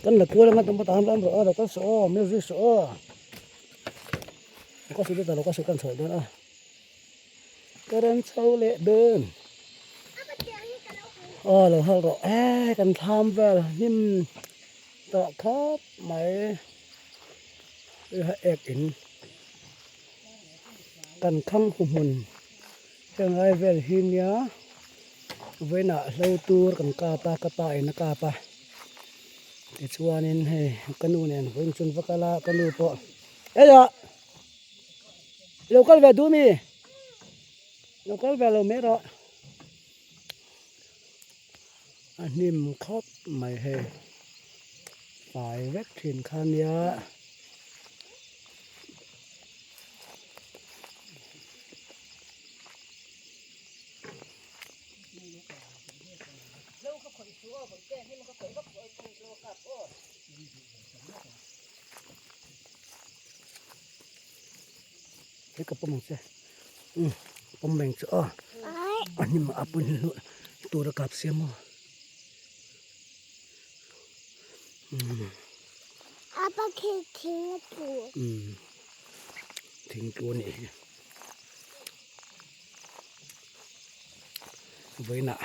Kan la kual anga tumah tahan ram rawh aw lo kal suh aw music suh aw lo kal suh deuh ta lo kal suh kan chhoh dawn a ka rawn chho leh dawn aw lo hal rawh e kan thlam vel hnim tawh khawp mai ek in kan thlang hu hmun heng lai vel hi nia vawiinah hlo tur kan kap a ka pa in a kap a tichuanin hei ka nu nen vawiin chu an va kal a ka nu pawh eiah lo kal ve duh mi lo kal ve lo mai rawh a hnim khawp mai hei fai vek thin kha nia. Hei ka pawm ang che umm pawm mai ang che aw a hnim a pun hnuh tur a kap siam aw umm Apa khi thing a tlu umm thing tlu a nih hi vawiinah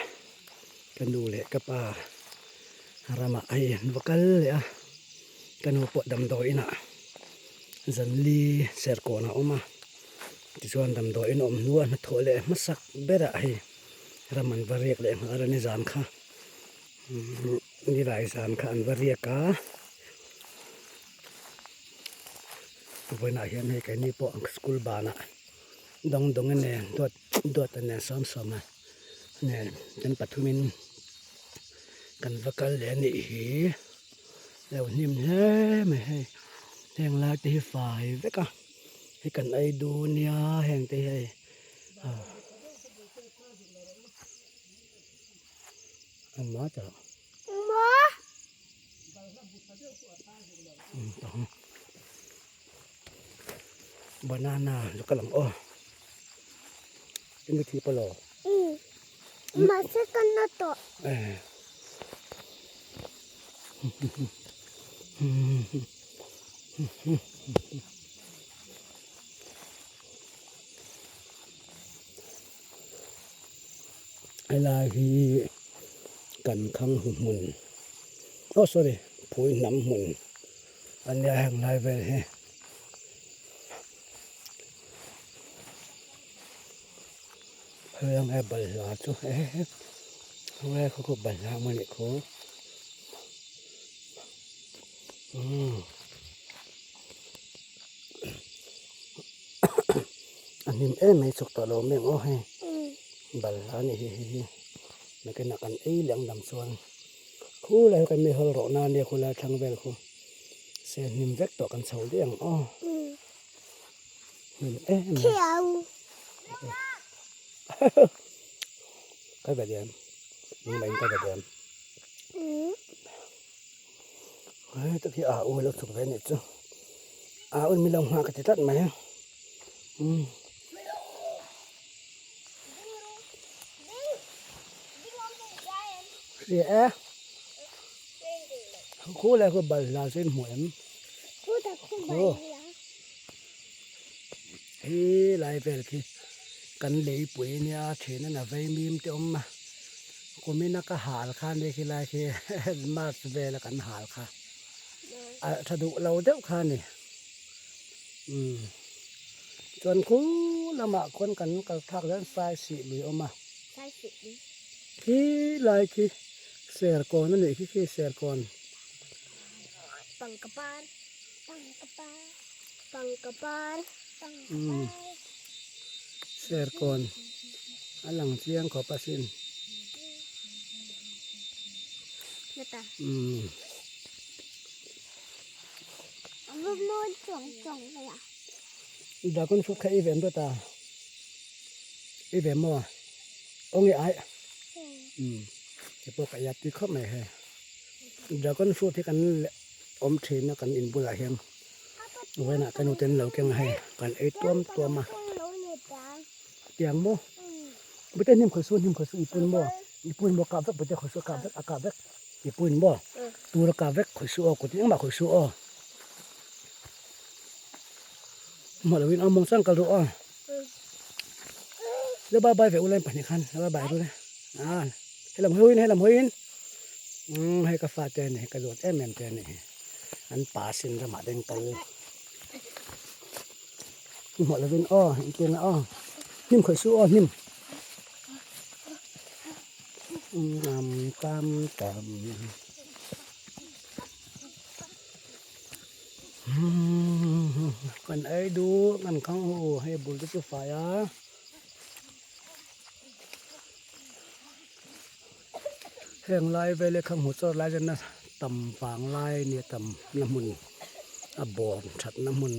ka nu leh ka pa ramah hei an va kal leh a ka nu pawh damdawi inah zanli serkawn a awm a tichuan damdawi in a awm hnuah hnathawh leh hmasak berah hei ram an va riak leh nghal a nizan kha nilai zan kha an va riak a vawiinah hian hei keini pawh school banah dawng dawng nen duat duat nen sawm sawm a nen kan pathumin kan va kal leh a nih hi lo hnim hle mai hei heng lai te hi fai vek a hei kan ei dun nia heng te hi hei ah engmah a chah banana chu ka lang aw eng thi pawh lo mahse ka na tawh helai hi kan khang hmun oh sorry phui hnam hmun a nia heng lai vel hi. Heng he balhla chu he he khaw khaw balhla ang anih khu umm a hnim em mai chhuk tawh lo mai ang aw hei balhla a nih hi hei hi nakinah kan ei leh ang dang chuan khulai kan mi hawl rawh na ania khulai thlang vel khu se hnim vek tawh kan chho daih ang aw. Cái về điểm nhưng mà anh cái về điểm ấy tức khi à ui lúc chụp về này chứ à ui mi long hoa cái tắt mày ừ gì á khu này có bẩn là trên muộn Hi lai vel khi kan leipui nia then a na vei mim te awm a kumin a ka hal kha nia khi lai khi march vel a kan hal kha a tha duh lo deuh kha a ni umm chuan khu lamah khuan kan kal thlak hian sai sih lui a awm a khi lai khi serkawn a nih khi khi serkawn. Serkawn a lang chiang khawp asin. Dragon fruit kha i ve em dawt a? I ve maw? Aw nge ai? Hei pawh ka iat tui khawp mai hei. Dragon fruit hi kan awm thin a kan in bulah hian vawiinah ka nute an lo keng a hei kan ei tuam tuam a tiang maw bute hnim khawih suh hnim khawih suh i pun maw i pun maw kah vek bute khawih suh a kah vek a kah vek. Mipuiin maw tur a kap vek khawih suh aw kut engmah khawih suh aw. Hmah loin a mawng chuan kal rawh aw. Le bye bye ve ulain pahnih khan le bye bye ru le. Ah helam hawiin helam hawiin umm hei ka fate a ni ka duat em em te a ni an pa sin ramah te an kal. Hmah loin aw engtin aw hnim khawih suh aw hnim. Tam tam tam kan ei duh kan khang hu hei bul te chu fai a heng lai vel hi kha hmu chawt lai chuan tam vang lai a nia tam na hmun a bawm that na hmun.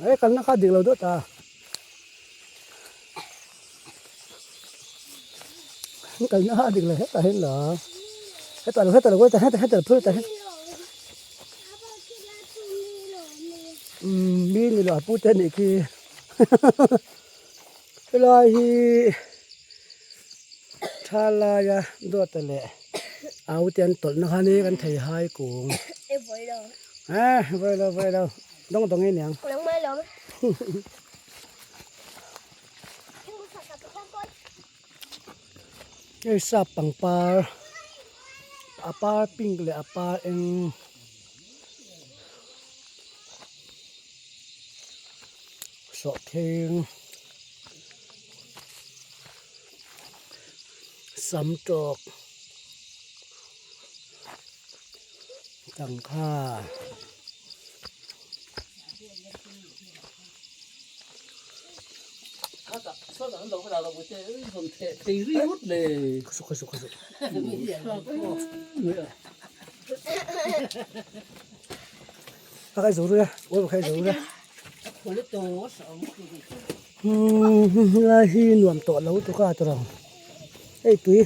Ê kalna kha dik lo deuh ta kalna kha dik lo hetah hian la hetah lo hetah lo hetah hetah phur hetah hian umm mi ni lo a pu te anih khi helai hi Thalaia dawta leh au te an tawlhna kha ni kan thei hai kung. E vawi lo. Eh vawi lo vawi lo dawng dawng e niang. Nang mai lo. Hei sap pangpar a par pink leh a par eng sawhthing. Sam tawk tangkha a kai zo ru e awi kai zo ru e. Umm lai hi nuam tawh lo tuk a tawrh ang hei tui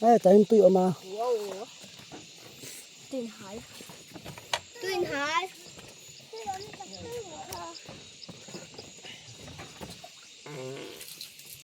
hei tah hian tui a awm a.